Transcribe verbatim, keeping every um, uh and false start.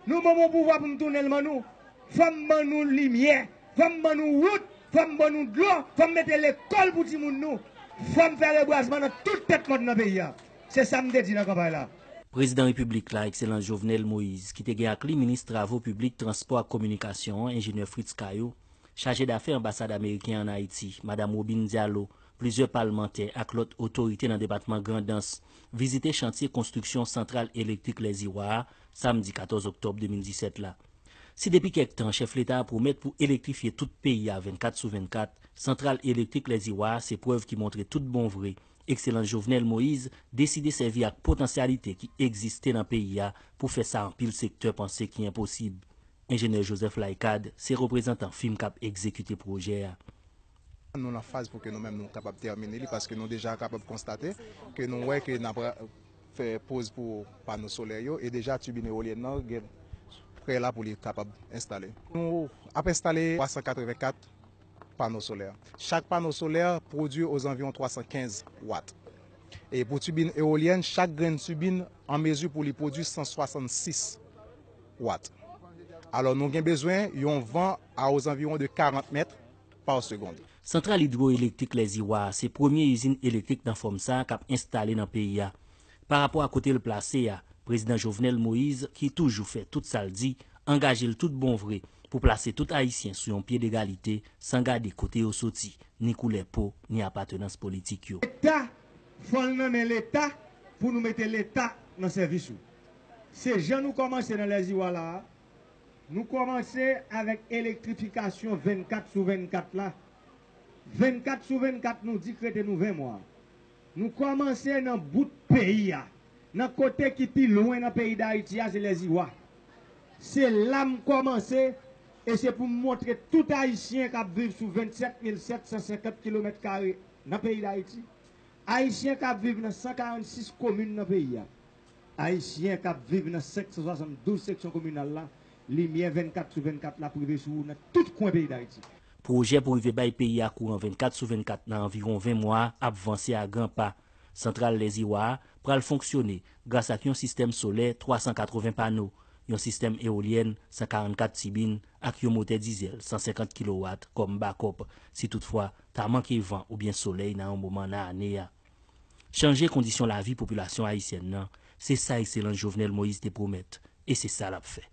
Nou ban m yon pouvwa pou m tounen l ban nou. Fò m ban nou limyè, fò m ban nou wout, fò m ban nou dlo, fò m mete lekòl pou timoun nou. Fò m fè rebwazman nan tout tèt mòn nan peyi a. Se sa m te di nan kanpay la. Prezidan Repiblik la, Ekselans Jovenel Moïse, ki te gen ak li minis travo piblik, transpò ak kominikasyon an, enjenyè Fritz Caillou, chaje dafè anbasad ameriken ann Ayiti, Madam Robin Diallo, plizyè palmantè ak lòt otorite nan depatman Grandans vizite chantye konstriksyon santral elektrik Lèziwa a, samdi katòz oktòb de mil disèt la. Si depi kèk tan chèf leta a pwomèt pou elektrifye tout peyi a vennkat sou vennkat, santral elektrik Lèziwa a se prèv ki montre tout bon vre Ekselans Jovenel Moïse deside sèvi ak potansyalite ki egziste nan peyi a pou fè sa anpil sektè panse ki enposib. Enjenyè Joseph Laïcade se reprezantan fim k ap egzekite pwojè a. Nou nan faz pou ke nou menm nou kapab tèmine li, paske nou deja kapab konstate ke nou wè ke n ap fè poz pou pano solè yo, e deja tibin ewolyèn nan gen prè la pou li kapab enstale. Nou ap enstale twa san katrevenkat pano solè. Chak pano solè pwodui ozanviwon twa san kenz wat. E pou tibin ewolyèn, chak grenn tibin an mezi pou li pwodui san swasannsis wat. Alò, nou gen bezwen yon van a ozanviwon de karant mèt pa segonn. Santral idwoelektrik Lèziwa a se premye izin elektrik nan fòm sa a k ap enstale nan peyi a. Parapò a kote l plase a, Prezidan Jovenel Moïse, ki toujou fè tout sa l di, angaje l tout bon vre pou plase tout Ayisyen sou yon pye degalite, san gade kote yo soti, ni koulè po, ni apatenans politik yo. Leta, fò l nan men Leta pou nou mete Leta nan sèvis ou. Se jan nou kòmanse nan Lèziwa la a, nou kòmanse avèk elektrifikasyon vennkat sou vennkat la. Vennkat sou vennkat, nou di k rete nou ven mwa. Nou kòmanse nan bout peyi a, nan kote ki pi lwen nan peyi Dayiti a, se Lèziwa. Se la m kòmanse, e se pou m montre tout Ayisyen k ap viv sou vennsèt mil sèt san senkant kilomèt kare nan peyi Dayiti, Ayisyen k ap viv nan san karannsis komin nan peyi a, Ayisyen k ap viv nan senk san swasanndouz seksyon kominal la, limyè vennkat sou vennkat la pou rive sou ou nan tout kwen peyi Dayiti. Pwojè pou rive bay peyi a kouran vennkat sou vennkat nan anviwon ven mwa ap vanse a gran pa. Santral Lèziwa a pral fonksyone gras ak yon sistèm solè twa san katreven pano, yon sistèm ewolyèn san karannkat tibin ak yon motè dizèl san senkant kilowat kòm bakòp, si toutfwa ta manke van oubyen solèy nan yon moman nan ane a. Chanje kondisyon lavi popilasyon ayisyèn nan, se sa Ekselans Jovenel Moïse te pwomèt, e se sa l ap fè.